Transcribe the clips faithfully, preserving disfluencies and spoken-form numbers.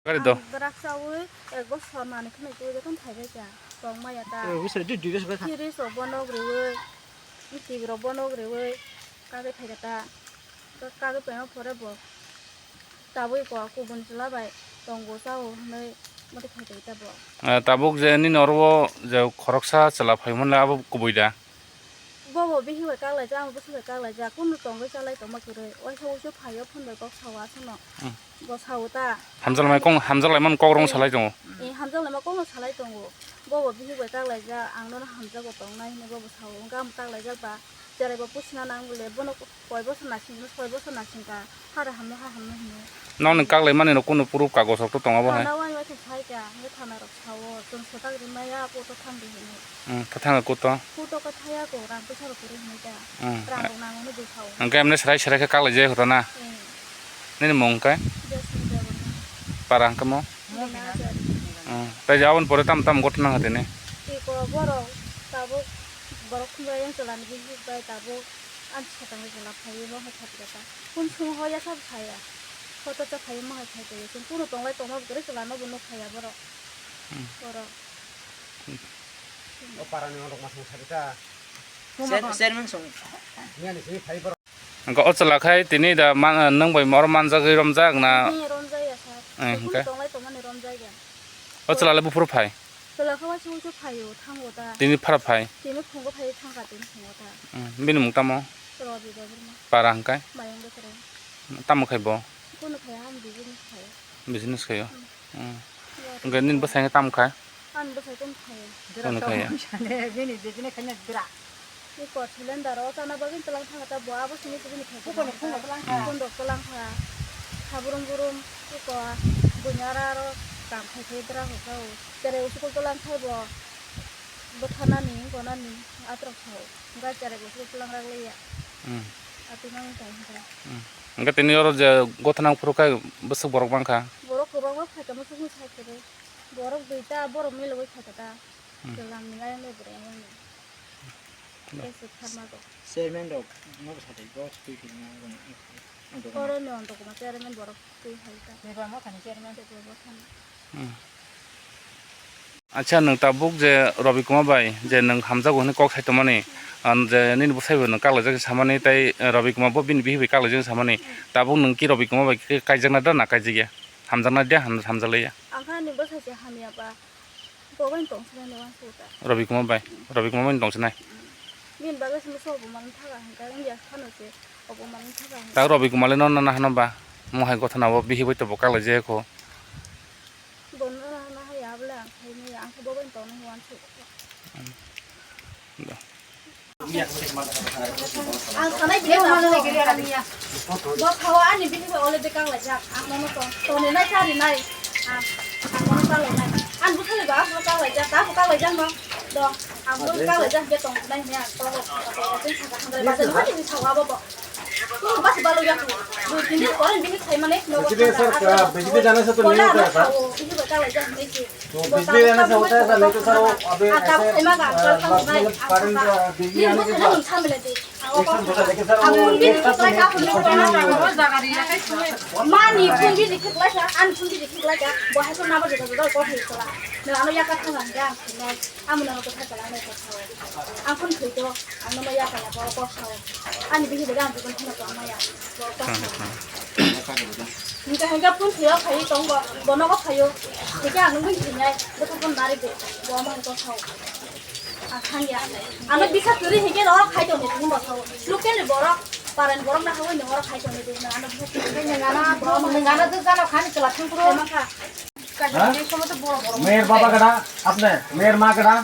Gari do. Ang drak chawi ek bosor manwi khwnwi twi jotono phaibai kha. Tongmaya ta. Eh, wisra di, di, di, di. Tiri sok bono gwrwi. Twi rok bono gwrwi. Kagwi phai kha ta. Kagwi paima pore bo. Tabuk ko kubun chwla bai tongo chao hwnwi motwi phai kha ta bo. Eh, tabuk je nini oro je khoroksa chwla phai manle abo kubui da. Bobo bihik bai kak laijak, ang bwswk bai kak laijak, kunu tongwi chalai tongma kwrwi. Waisa waisa phaio phone bai kok sao aswkno. Hmm. Bo sao ta. Hamjakmani kok, hamjaklaimani kok rong salai tongo. Eh, hamjaklaima kokno salai tongo. Bobo bihik bai kak laijak, ang nono hamjago tongnai hwnwi bobo sao. Hwnkhe ang kak laijak ba, cherai bo puchina nang bole, bono koi bosor nasing, soi bosor nasing ka. Hara hamno ha hamno hino. Nokni kaklaimani no kunu proof kagos rok to tongo bo hai? Thana o ang waisa sai kha, hwnkhe thana rok sao, chwng swtak rimaya, photo thang di hino. Hmm, kha thang kuto. Photo kha thaya ko, rang puisa rok kwrwi hino kha. Hmm. Rang rok nango no bui sao. Hwnkhe emne serai serai khe kaklai jai hoto na? Hmm. Nini mung khe? Jasmine Debbarma. Para hwnkhe mo? Rina Azari. Hmm. Tai jabon pore tam tam gotna hati ni? Iko borok tabuk borok khumbai yang chalani bihik bai tabuk. Ang sakang bai chwla phaiwi mohai thapjak kha. Kun sung hoya sabo saya. Photo cha phaiwi mohai thapjak kha. Kun kuno tonglai tongma bwkrwi chwla no bo nuk phaiya borok. Hmm. Borok. O parani orok masung sabi ta. Chair-, chairman song. Niyani sini phai borok. Hwnkhe o chwla khai tini da man-, nwng bai oro manjagwi romjak na? Nini romjaya sir. Eh, hwnkhe? Kun tonglai tongmani romjaya. O chwla le buphuru phai? Chwla khe waisa waisa phaio, thango ta. Tini phara phai? Tini phungo phai thangkha, tini phungo ta. Hmm, bini mung tamo? Robi Debbarma. Para hwnkhe? Mayung Bwsarang. Tamo khai bo? Kuno khai, ang business khai. Business khaio? Hmm. Hmm. Hwnkhe nini bwsai hwnkhe tamo khai? Ani bwsai kuno khai. Kuno khai? Bini business khaina dra. Iko cylinder o chana bagwi twlang thangkha ta bo, abo simi simi ni khaikhe. Bukoni phungo twlang kha. Phungo twlang kha. Kha burum burum iko buini ara aro kam khai khai dra hokha o. Cherai usukul twlang khai bo. Bwtharnani, gonani atrok sao. Gai cherai usukul twlang rak liya. Hmm. Ati nang tong kha. Hmm. Hwnkhe tini oro je gotha nang phuru khe bwswk borok bang kha? Borok kwbangma phaikha, musuk musuk khe. Borok duita, borok milogwi phaikha ta. Hmm. Twlang ni ayang le bwrwi ayang le. Chairman rok no bwsa tei, bo twi twi ma. Oro ni on rok ma chairman borok twi hai ta. Bebak motha ni chairman. Bebak motha ni. Hmm. Acha, nwng tabuk je Robi Kumar bai je nwng hamjago hwnwi kok sai tongmani, an je nini bwsai bo nwng kaklaijak samani tei Robi Kumar bo bini bihik bai kaklaijak samani, tabuk nwng ki Robi Kumar bai kaijakna da na kaijakya? Hamjakna da, ham-, hamjaklaiya? Ang kha ani bwsai se hamya ba. Bo bai tong sinai ni wansuk ta. Robi Kumar bai. Robi Kumar bai tong sinai. Bini bagwi se masa obo manwi thaga hwnkha, wngya phano se obo manwi thaga hwnkha. Ta Robi Kumar le no na hano ba? Mo hai gotha na bo bihik bai to bo kaklai jaya kho. Bo no na hano hai abole ang khai maya, ang khe bo bai tong nai wansuk. Da. Ang sanai bini tamo. Bo thawa ani bini bai already kang laijak. Ang nono tong. Toni nai chari nai. Ang, ang nono kang lai nai. Ang bwsai ba ang kang laijak. Ta bo kang laijak no. Do. Ang bo kang laijak be tong nai ni ang to. Tini saka hangrai ba tini thawa bo bo. Tini bas balo yak. Dui tin din pore bini khai mane. Vijay sir, vijay jana se to nahi hota hai sir. Bini bai kang laijak ni. तो बिजली रहने से होता है सर, नहीं तो सर वो अभी ऐसे, अ, लक्ष्मी लोग कारण, अ, बिजली आने के बाद एक्शन होता है, लेकिन सर वो एक साथ नहीं होता है। Mani phone bi rikhiklaika, ani phone bi rikhiklaika, bo hai phone number jota jota call khlaisala. Nwng ano yakar thangkha hwnkhe ang sinai, amo nono kwthar kwlai nai kok sao. Ang phone thwito, ang nono yakar ya bo kok sao. Ani bihik bai ang bikon phone tong maya, bo kok sao. Hingke hingke phone thwiyo phaiwi tongo, bo nogo phaio. Hingke ang nungui thinai, bwkha phone nari di, bo omo hingke sao. Ang thangya. Ano bisa kwrwi hingke norok khai tongni thung bo sao. Local ni borok, parani borok na hawai ni norok khai tongni di, ano bisa kwrwi. Nengana, nengana jwk jalo khani chwla thangkro. Ema kha. हाँ? मेयर बाबा कड़ा आपने, मेयर माँ कड़ा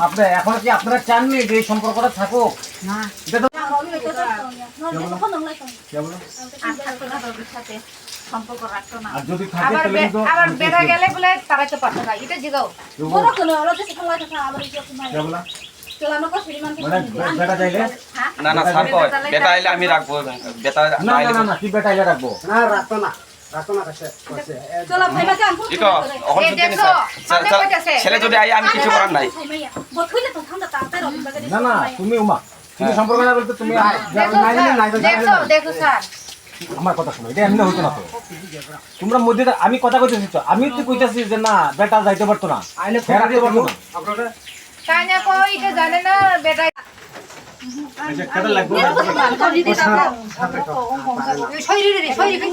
आपने, এখন কি আপনারা চাননি যে এই সম্পর্কটা থাকুক? না। এটা তো क्या बोलो? সম্পর্ক রাখতো না। আর যদি থাকে আবার তাহলে বে-, কিন্তু আবার আমি বেটা গেলে বলে তাড়াইতে পারতো না, এটা জিগাও। क्या बोला? क्या बोला? মানে বে-, বেটা চাইলে? হ্যাঁ? না, না, স্যার কয়, বেটা আইলে আমি রাখবো, বেটা না, না, না, না, কি বেটা আইলে রাখবো? না, রাখতো না। রাখতো না, কাছে, কাছে, এ, চলো, ভাই, বাচ্চা, আমি ই তো, অখন এ, যদি দেখো, স্যার, স্যার, সামনে স্যার, কইতাছে। ছেলে যদি আই, আমি কিছু করার নাই। না, না, তুমি উমা, তুমি সম্পর্ক না বলতে তুমি দেখো, নাই, নাই, নাই, দেখো, নাই, দেখো, নাই। দেখো, স্যার, আমার কথা শোনো, এটা এমনি হইতো না তো। তোমরা মধ্যে তো আমি কথা কইতেছি তো, আমি তো কইতাছি যে না, বেটা যাইতে পারতো না। আইনে ফের রাখতে পারতো না। আপনারা কাইনা কই কে জানে না, বেটা। আচ্ছা, কেটা লাগবে? এই সরি রে, সরি রে,